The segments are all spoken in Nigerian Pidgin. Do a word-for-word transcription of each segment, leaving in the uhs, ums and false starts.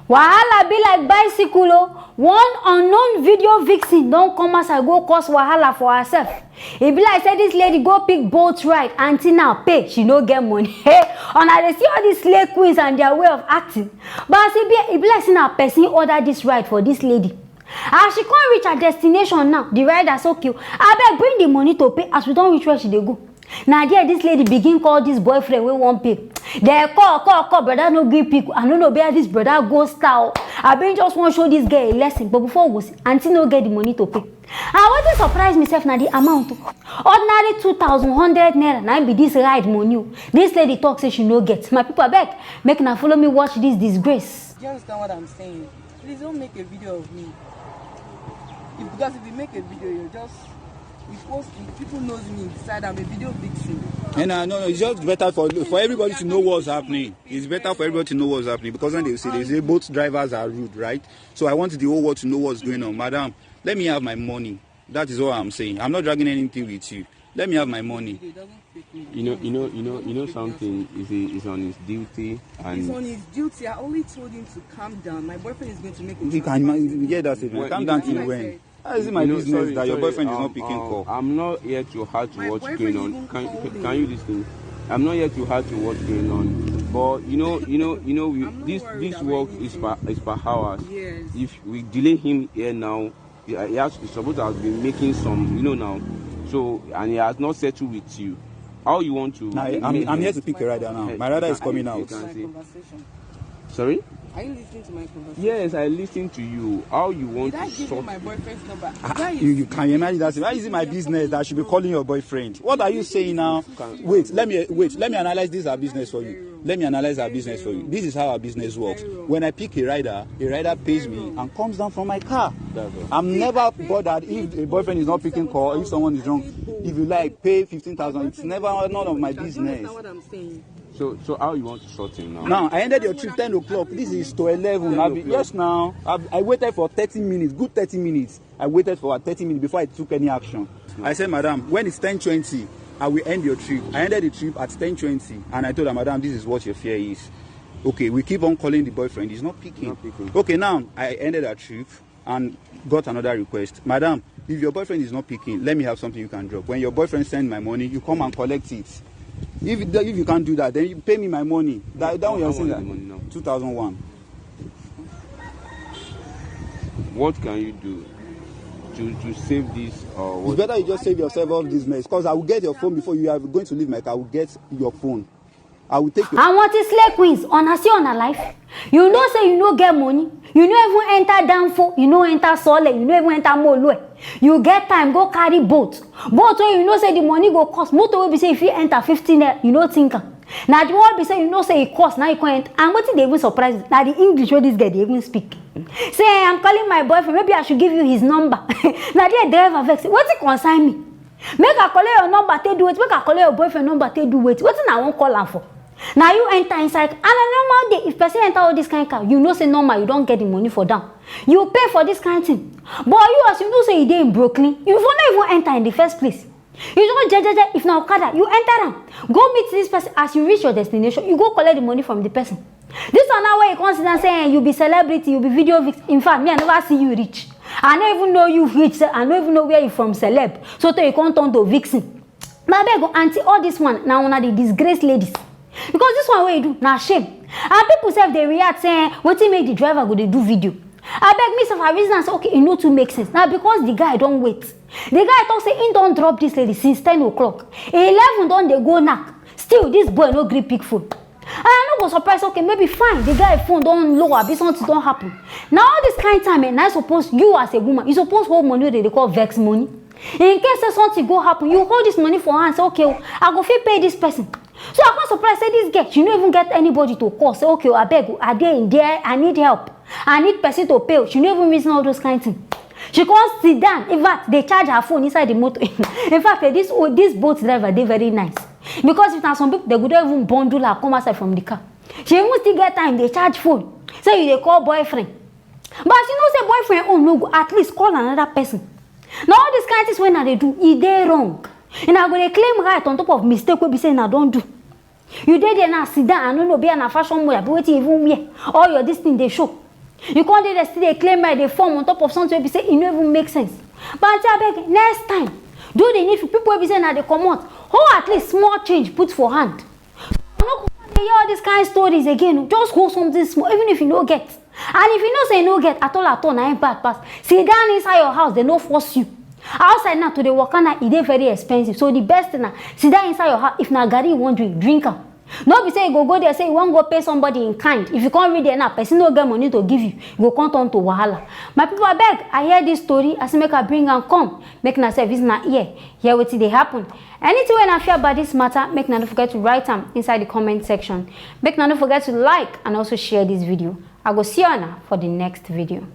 Wahala be like bicycle o. One unknown video vixen don come outside go cause wahala for herself. E be like say this lady go pick boat ride, aunty now pay, she no get money. Hey, una dey see all these slay queens and their way of acting. But as e be, e be like say na person order this ride for this lady. As she come reach her destination now, the rider say, "Okay, abeg bring the money to pay as we don reach where she dey go." Na there this lady begin call this boyfriend wey wan pay. Dem call, call, call, brother no gree pick. I no know where this brother go star o. I been just wan show this girl a lesson, but before we go see, aunty no get the money to pay. And wetin surprise me sef na the amount o. Ordinary two thousand hundred naira na im be this ride money o. This lady talk say she no get. My people, abeg, make una follow me watch this disgrace. Do you understand what I'm saying? Please don't make a video of me. If, because if you make a video, you just, if post, if people knows me inside, I'm a video vixen. And uh, no, no, it's just better for for everybody to know what's happening. It's better for everybody to know what's happening, because when they say, they say both drivers are rude, right? So I want the whole world to know what's going on, madam. Let me have my money. That is all I'm saying. I'm not dragging anything with you. Let me have my money. It doesn't fit me. You know, you know, you know, you know something is is on his duty. He's And on his duty. I only told him to calm down. My boyfriend is going to make a You can transfer. Imagine, you get that statement. Well, Calm you down know, till you when? How is it my You know, business sorry, that your sorry, boyfriend is um, not picking um, call? I'm not here to hurt My what is boyfriend going on. Even Can called can me. You listen? I'm not here to hurt to what's going on. But you know, you know, you know, we, I'm not this worried this about work is anything. Per is per hours. Yes. If we delay him here now, he, he has he's supposed to have been making some, you know now. So and he has not settled with you. How you want to No, I'm, make I'm here this? To pick a rider now. Hey, My rider you is can- coming you out. Can My see. Conversation. Sorry? Are you listening to my conversation? Yes, I listen to you. How you want Did I to give you sort my boyfriend's number? Ah, Why you, is you can imagine that. Why is it my business that I should be calling your boyfriend? What are you saying now? Wait, let me wait. Let me analyze this our business for you. Let me analyze our business for you. This is how our business works. When I pick a rider, a rider pays me and comes down from my car. That's all. I'm never bothered if a boyfriend is not picking call, if someone is drunk. If you like, pay fifteen thousand. It's never none of my business. Understand what I'm saying? So, so how you want to sort him now? Now, I ended your trip ten o'clock. This is to eleven. I've been, yes, now. I've, I waited for thirty minutes, good thirty minutes. I waited for about thirty minutes before I took any action. I said, "Madam, when it's ten twenty, I will end your trip." I ended the trip at ten twenty, and I told her, "Madam, this is what your fare is." Okay, we keep on calling the boyfriend. He's not picking. Not picking. Okay, now, I ended our trip and got another request. "Madam, if your boyfriend is not picking, let me have something you can drop. When your boyfriend send my money, you come and collect it. If, if you can't do that, then you pay me my money." That, that one you're saying that? How much is the money now? Two thousand one. What can you do to, to save this? Uh, It's better you just save yourself all this mess, because I will get your phone before you are going to leave my car. I will get your phone. I will take your Àwọn tí slay queens, una see una life. You know say you no get money. You no even enter Danfo. You no enter Sole. You no even enter Molue. You get time, go carry boat. Boat wey you know say the money go cost. Motor wey be say if you enter fifteen naira, you no think am. Na the one be say you know say e cost, now you come enter. And wetin dey even surprise me, na the English wey this girl dey even speak. Say, "I'm calling my boyfriend. Maybe I should give you his number." Na there driver vex. Wetin concern me? Make I collect your number, take do wetin? Make I collect your boyfriend number, take do wetin? Wetin I wan call am for? Na you enter inside. And a normal day, if person enter all this kind car, you know say normal, you don get the money for down. You pay for this kind thing. But you, as you know say you dey in Brooklyn, you for no even enter in the first place. You just jejeje, if na okada, you enter am. Go meet this person. As you reach your destination, you go collect the money from the person. This one now where you come sit down say, "Eh, you be celebrity, you be video vixen." In fact, me, I never see you reach. I no even know you reach. Sef, I no even know where you from, celeb. So tey you come turn to vixen. But abeg o, aunty, all this one na una dey disgrace ladies. Because this one wey you do na shame. And people sef dey react say, "Eh, wetin make the driver go dey do video?" Abeg, me sef, I reason am say, "Okay, e no too make sense." Na because the guy don wait. The guy talk say he don drop this lady since ten o'clock. Eleven don dey go knack. Still, this boy no gree pick phone. And I no go surprise, okay, maybe fine, the guy phone don low, abi something don happen. Na all this kind time, eh, na suppose you as a woman, you suppose hold money wey dey dey call vex money. In case say something go happen, you hold this money for hand, say, "Okay o, I go fit pay this person." So I come surprise say this girl, she no even get anybody to call. Say, "Okay o, abeg o, I dey in there, I need help. I need person to pay o." She no even reason all those kind thing. She come sit down. In fact, dey charge her phone inside the motor. In fact, eh, this o-, this boat driver dey very nice. Because if na some people, they go don even bundle her come outside from the car. She even still get time dey charge phone. Say you dey call boyfriend. But as you know say boyfriend own no go, at least call another person. Na all these kind things wey una dey do, e dey wrong. Una go dey claim right on top of mistake wey be say una don do. You dey there now, sit down, I no know, be na fashion model, be wetin you even wear. All your this thing dey show. You come dey there still dey claim right dey form on top of something wey be say e no even make sense. But aunty, abeg, next time, do the needful. People wey be say na dey comot, hold at least small change put for hand. No come dey hear all these kind stories again o. Just hold something small, even if you no get. And if you know say you no get at all at all, na im bad pass. Sit down inside your house, dem no force you. Outside now, to dey waka now, e dey very expensive. So the best thing na sit down inside your house. If na garri you wan drink, drink am. No be say you go go there say you wan go pay somebody in kind. If you come reach there now, person no get money to give you, you go come turn to wahala. My people, abeg, I hear this story, I say make I bring am come. Make una sef use una ear hear wetin dey happen. Anything wey una feel about this matter, make una no forget to write am inside the comment section. Make una no forget to like and also share this video. I go see una for the next video.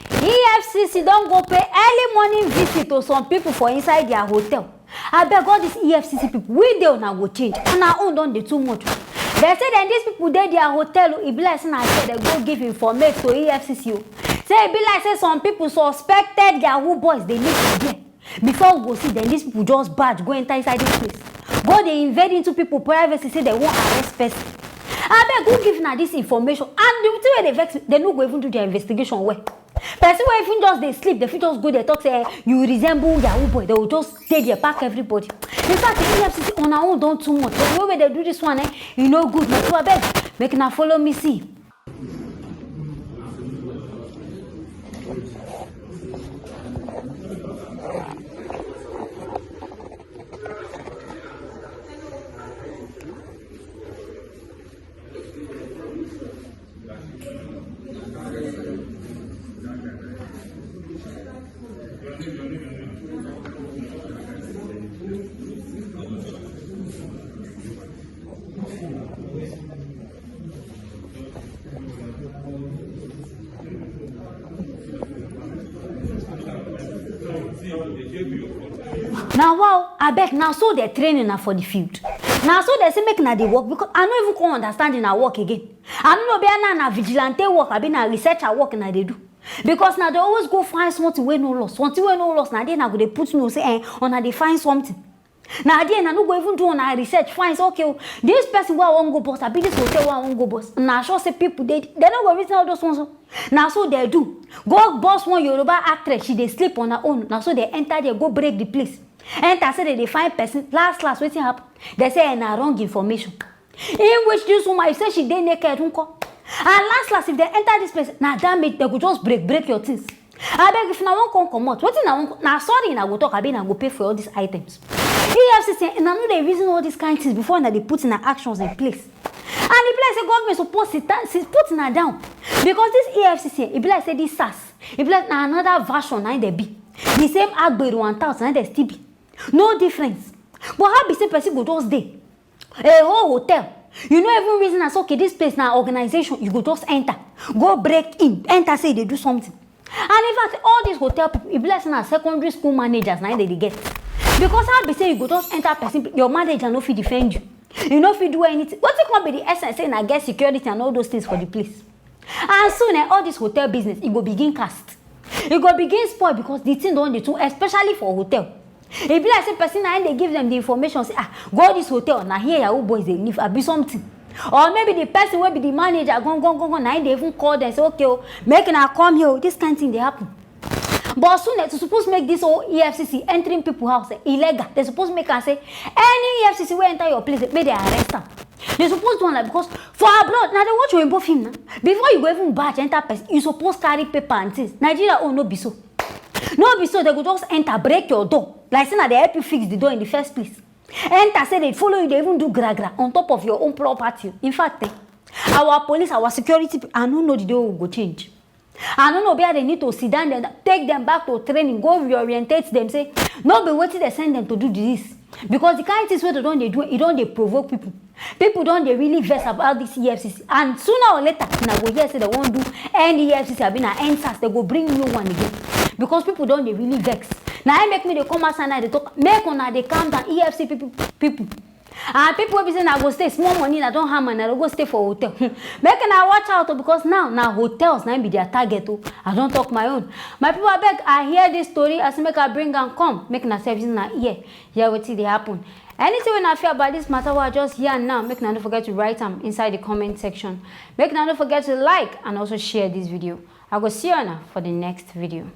EFCC don go pay early morning visit to some people for inside their hotel. Abeg, all these EFCC people, we dey una go change. Una own don dey too much. Dem say dem, these people dey their hotel o, e be like say na there dem go give informate to EFCC o. Say e be like say some people suspected yahoo boys dey live for there. Before we go see dem, these people just barge go enter inside this place, go dey invade into people privacy, say dem wan arrest person. Abeg, who give una this information? And the thing wey dey vex me, dem no go even do their investigation well. Person wey even just dey sleep, dem fit just go there talk say, "Eh, you resemble yahoo boy." Dem go just dey there pack everybody. In fact, the EFCC, una own don too much. The way wey dem do this one, eh, e no good. My people, abeg, make una follow me see. Na wow, abeg, na so dem train una for the field? Na so dem say make una dey work? Because I no even come understand una work again. I no know, be na, na vigilante work, abi na researcher work una dey do? Because na dey always go find something wey no loss. Something wey no loss, na there una go dey put nose say, eh, una dey find something. Na there una no go even do una research, find say, okay o, this person wey I wan go bus, abi this hotel wey I wan go bus, na sure say people dey, dem no go reason all those ones o. Na so dem do. Go bus one Yoruba actress, she dey sleep on her own. Na so dem enter there, go break the place. Enter say dem dey find person. Last last, wetin happen? Dem say, eh, na wrong information. In which this woman, if say she dey naked, nko? And last last, if dem enter this place, na damage, dem go just break, break your things. Abeg, if una wan come comot, wetin una wan, na sorry una go talk, abi una go pay for all these items? EFCC, una no dey reason all these kind things before una dey put una actions in place. And e be like say government suppose sit down, sit, put una down. Because this EFCC, e be like say this SARS, e be like na another version na im dem be. The same agbero and tout na im dem still be. No difference. But how be say person go just dey a whole hotel, you no even reason am say, okay, this place na organization, you go just enter, go break in, enter say you dey do something. And in fact, all these hotel people, e be like say na secondary school managers na im dem dey get. Because how be say you go just enter person, your manager no fit defend you, you no fit do anything? Wetin come be the essence say una get security and all those things for the place? And soon, eh, all this hotel business, e go begin cast. E go begin spoil because the thing don dey too, especially for hotel. E be like say person na im dey give dem the information say, ah, go this hotel, na here yahoo boys dey live, abi something. Or maybe the person wey be the manager, gan gan gan gan, na im dey even call dem say, okay o, make una come here o. This kind thing dey happen. But soon, eh, to suppose make this whole EFCC entering people house, eh, illegal, dem suppose make am say any EFCC wey enter your place, make dem arrest am. Dem suppose do am like, because for abroad, na dey watch oyinbo film na. Before you go even barge enter person, you suppose carry paper and things. Nigeria own no be so. No be so, dem go just enter, break your door. Like say na dey help you fix the door in the first place. Enter, say dem follow you, dem even do gra gra on top of your own property. In fact, eh, our police, our security, I no know the day we go change. I no know, be they need to sit down dem, take dem back to training, go reorientate dem, say no be wetin dem send dem to do this. Because the kind things wey dem don dey do, e don dey provoke people. People don dey really vex about this EFCC, and sooner or later, una go hear say dem wan do end EFCC, abi na end SARS, dem go bring new one again. Because people don dey really vex. Na im make me dey come outside now dey talk, make una dey calm down, EFCC people, people. And people wey be say na go stay, small money na don hammer, na go stay for hotel. Make una watch out o, because now na hotels na im be their target o. I don talk my own. My people, abeg, I hear this story, I say make I bring am come, make una sef use una ear hear wetin dey happen. Anything wey una feel about this matter wey I just yarn now, make una no forget to write am inside the comment section. Make una no forget to like and also share this video. I go see you now for the next video.